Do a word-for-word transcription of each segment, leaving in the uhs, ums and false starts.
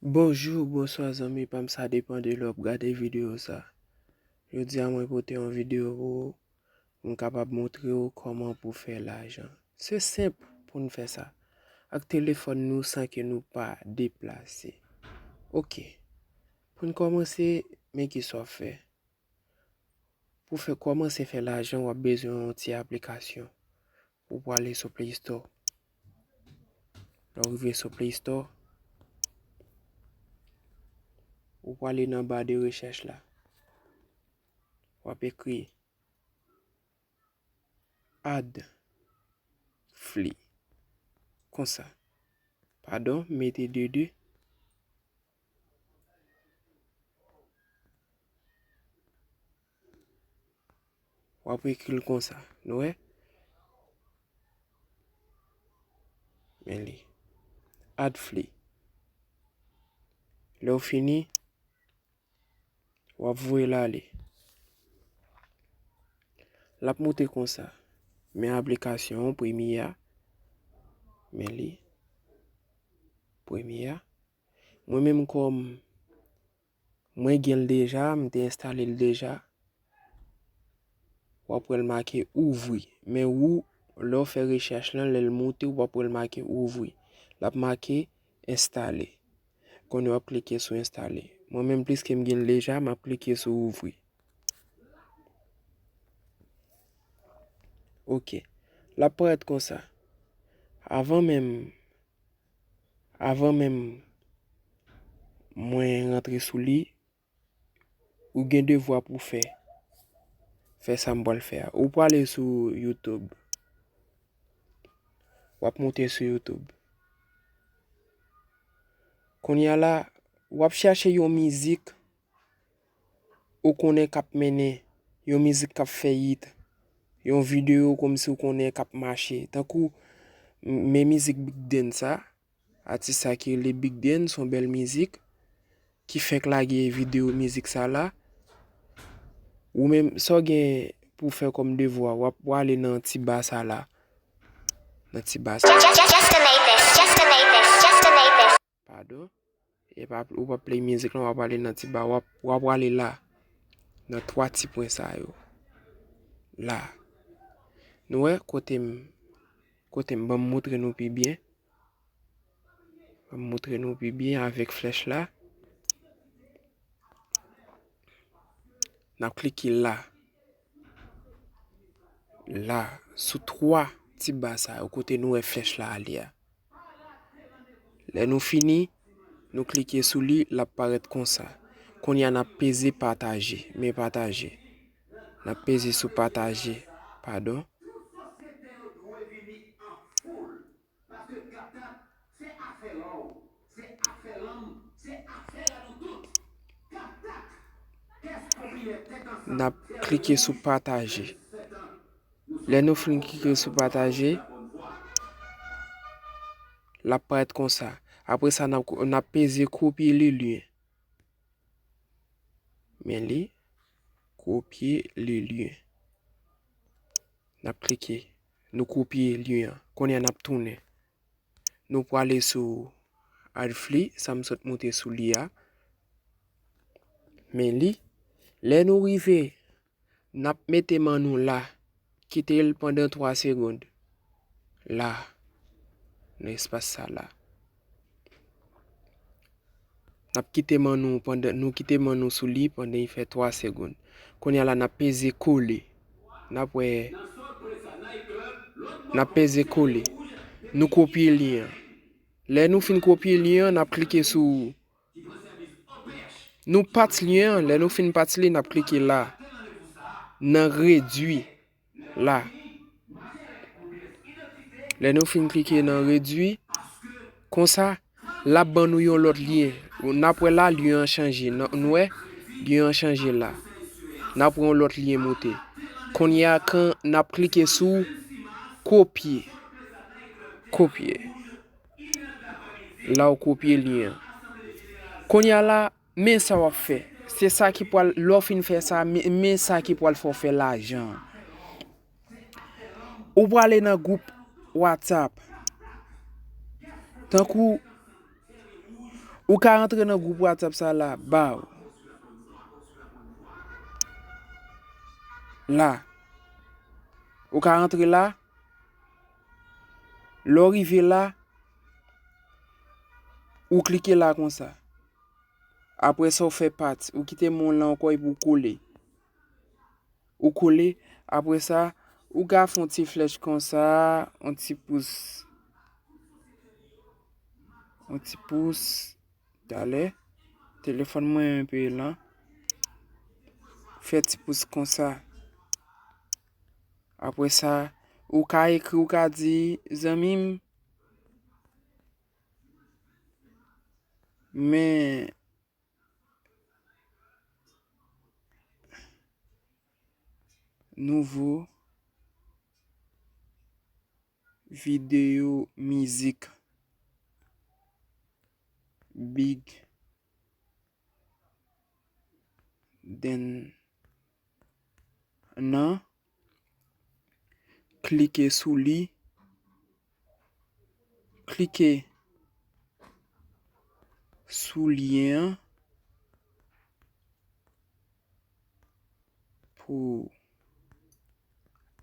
Bonjou, bonswa zanmi pa m, sa depann de lè w ap gade videyo sa. Jodi a mwen pote yon videyo pou ou, pou m kapab montre w kòman pou fè lajan. Se senp pou n fè sa ak telefòn nou san ke nou pa deplase. Oke, pou n kòmanse, men kisa w ap fè. Pou fè kòmanse fè lajan, w ap bezwen yon ti aplikasyon. Ou prale sou Play Store. Lè w rive sou Play Store, ou prale nan ba de rechèch la. W ap ekri Adfly. Konsa. Padon, mete de de. W ap ekri l konsa. Nou wè? Men li. Adfly. Lè w fini, w ap voye l ale. L ap moute konsa. Men aplikasyon an, premye a. Men li. Premye a. Mwen menm kòm mwen gen l deja, m te enstale l deja. W ap wè l make ouvri. Men ou, lè w fè rechèch lan, lè l moute, w ap wè l make ouvri. L ap make enstale. Kounye a w ap klike sou enstale. Mwen menm, pliske m gen l deja, m ap klike sou ouvri. Oke. L ap parèt konsa. Avan menm, avan menm mwen rantre sou li, ou gen devwa pou fè. Fè sa m pral fè a. Ou prale sou YouTube. W ap moute sou YouTube. Kounye a la, w ap chache yon mizik ou konnen k ap mennen, yon mizik k ap fè yit, yon videyo kòmsi w konnen k ap mache. Tankou, m-, men mizik Big Dan sa, atis sa ki rele Big Dan, se yon bèl mizik, ki fenk lage videyo mizik sa la. Ou menm, sa w gen pou w fè kòm devwa, w ap prale nan ti ba sa la. Nan ti ba sa. Just, just, just to make this, just to make this, just to make this. Padon. E pa, ou p ap play mizik lan, w ap prale nan ti ba, w ap, w ap prale la. Nan twa ti pwen sa yo. La. Nou wè kote m, kote m, ban m montre nou pi byen. Ban m montre nou pi byen avèk flèch la. N ap klike la. La, sou twa ti ba sa yo, kote nou wè flèch la ale a. Lè nou fini, nou klike sou li, l ap parèt konsa. Kounye a, n ap peze pataje. Men pataje. N ap peze sou pataje. Padon. N ap klike sou pataje. Lè nou fin klike sou pataje, l ap parèt konsa. Apre sa, n ap, n ap peze kopye le lyen. Men li, kopye le lyen. N ap klike. Nou kopye lyen an. Kounye a n ap tounen. Nou prale sou Adfly, sa m sot monte sou li a. Men li, lè nou rive, n ap mete men nou la, kite l pandan twa segonn. La, nan espas sa la. N ap kite men nou pandan, nou kite men nou sou li pandan li fè twa segonn. Kounye a la, n ap peze kole. N ap wè, n ap peze kole. Nou kopye lyen an. Lè nou fin kopye lyen an, n ap klike sou, nou pat lyen an. Lè nou fin pat li, n ap klike la. Nan redwi. La. Lè nou fin klike nan redwi, konsa, l ap ban nou yon lòt lyen. N ap wè la, lyen an chanje. N, nou wè, lyen an chanje la. N ap wè yon lòt lyen moute. Kounye a, kan n ap klike sou kopye. Kopye. La, w kopye lyen an. Kounye a la, men sa w ap fè. Se sa ki pral, lè w fin fè sa, men, men sa ki pral fè w fè lajan. Ou prale nan gwoup WhatsApp. Tankou, Ou ka antre nan gwoup WhatsApp sa la, baw. La. Ou ka antre la. Lè w rive la, ou klike la konsa. Apre sa, ou fè pati. Ou kite men w lan ankò epi ou kole. Ou kole. Apre sa, ou ka fè yon ti flèch konsa, yon ti pous. Yon ti pous. Talè. Telefòn mwen enpe lan. Fè ti pous konsa. Apre sa, ou ka ekri, ou ka di, zanmi m, men nouvo videyo mizik Big Dan nan, klike sou li, klike sou lyen an pou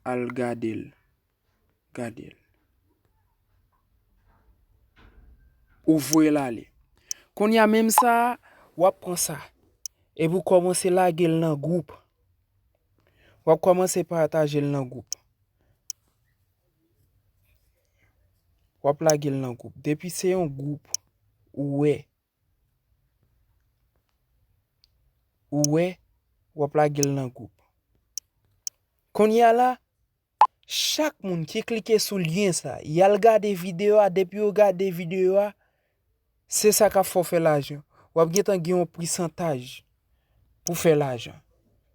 al gade l. Gade l. Ou voye l ale. Kounye a menm sa, w ap pran sa. Epi w kòmanse lage l nan gwoup. W ap kòmanse pataje l nan gwoup. W ap lage l nan gwoup. Depi se yon gwoup, ou wè. Ou wè, w ap lage l nan gwoup. Kounye a la, chak moun ki klike sou lyen sa, y al gade videyo a, depi yo gade videyo a, se sa k ap fè w fè lajan. W ap gentan gen yon pousantaj pou fè lajan.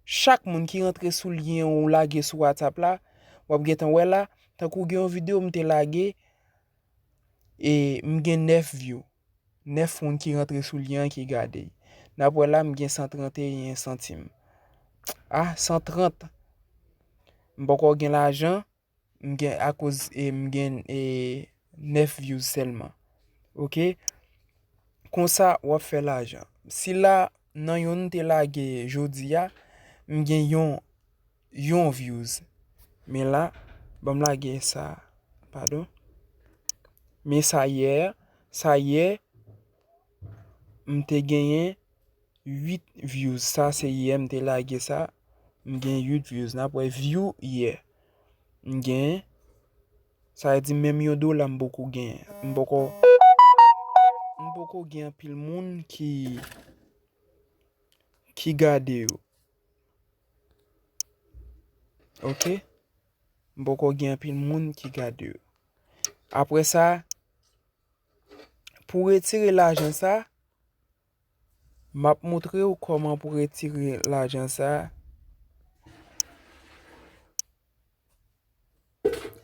Chak moun ki rantre sou lyen ou lage sou WhatsApp la, w ap gentan wè la, tankou gen yon videyo m te lage, e m gen nèf view. Nèf moun ki rantre sou lyen an ki gade. N ap wè la, m gen san tranteyen santim. Ah, san trant. M poko gen lajan, m gen akoz, e, m gen, e, nèf views sèlman. Oke? Konsa, w ap fè lajan. Sila, nan yonn m te lage jodi a, m gen yon, yon views. Men la, ban m lage sa, padon. Men sa yè, sa yè, m te genyen uit views. Sa se yè m te lage sa. M gen uit views. N ap wè view yè. M gen, sa vle di menm yon dola m poko genyen. M poko, m poko gen anpil moun ki, ki gade yo. Oke? M poko gen anpil moun ki gade yo. Apre sa, pou retire lajan sa, m ap montre w kòman pou retire lajan sa.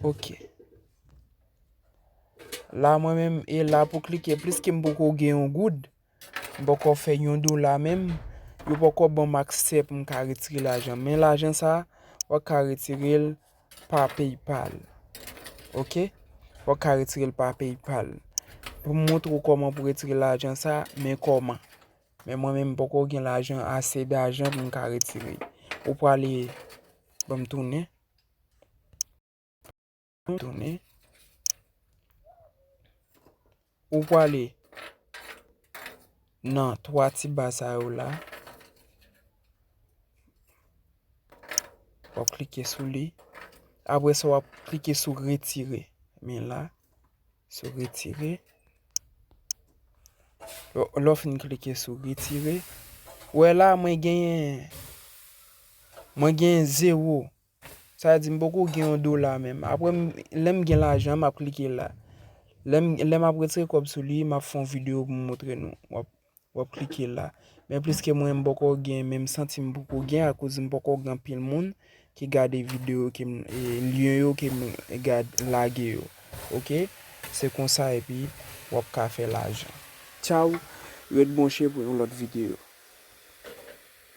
Oke. La, mwen menm, e la pou klike, pliske m poko gen yon goud, m poko fè yon dola menm, yo poko ban m aksè pou m ka retire lajan. Men lajan sa, w ap ka retire l pa PayPal. Oke? W ap ka retire l pa PayPal. Pou m montre w kòman pou retire lajan sa, men kòman. Men mwen menm, m poko gen lajan, ase dajan pou m ka retire. Ou prale, ban m tounen. Tounen. Ou prale nan twa ti ba sa yo la. W ap klike sou li. Apre sa, w ap klike sou retire. Men la, sou retire. Lè, lè w fin klike sou retire, ou wè la, mwen genyen, mwen genyen zewo. Sa vle di m poko gen yon dola menm. Apre, m, lè m gen lajan, m ap klike la. Lè m, lè m ap retire kòb sou li, m ap fè yon videyo pou m montre nou. W ap, w ap klike la. Men pliske mwen, m poko gen, menm santim m poko gen, akoz m poko gen anpil moun ki gade videyo ke m, e, lyen yo ke m gad, lage yo. Oke? Se konsa, epi w ap ka fè lajan. Tchaw, ret branche pou yon lòt videyo.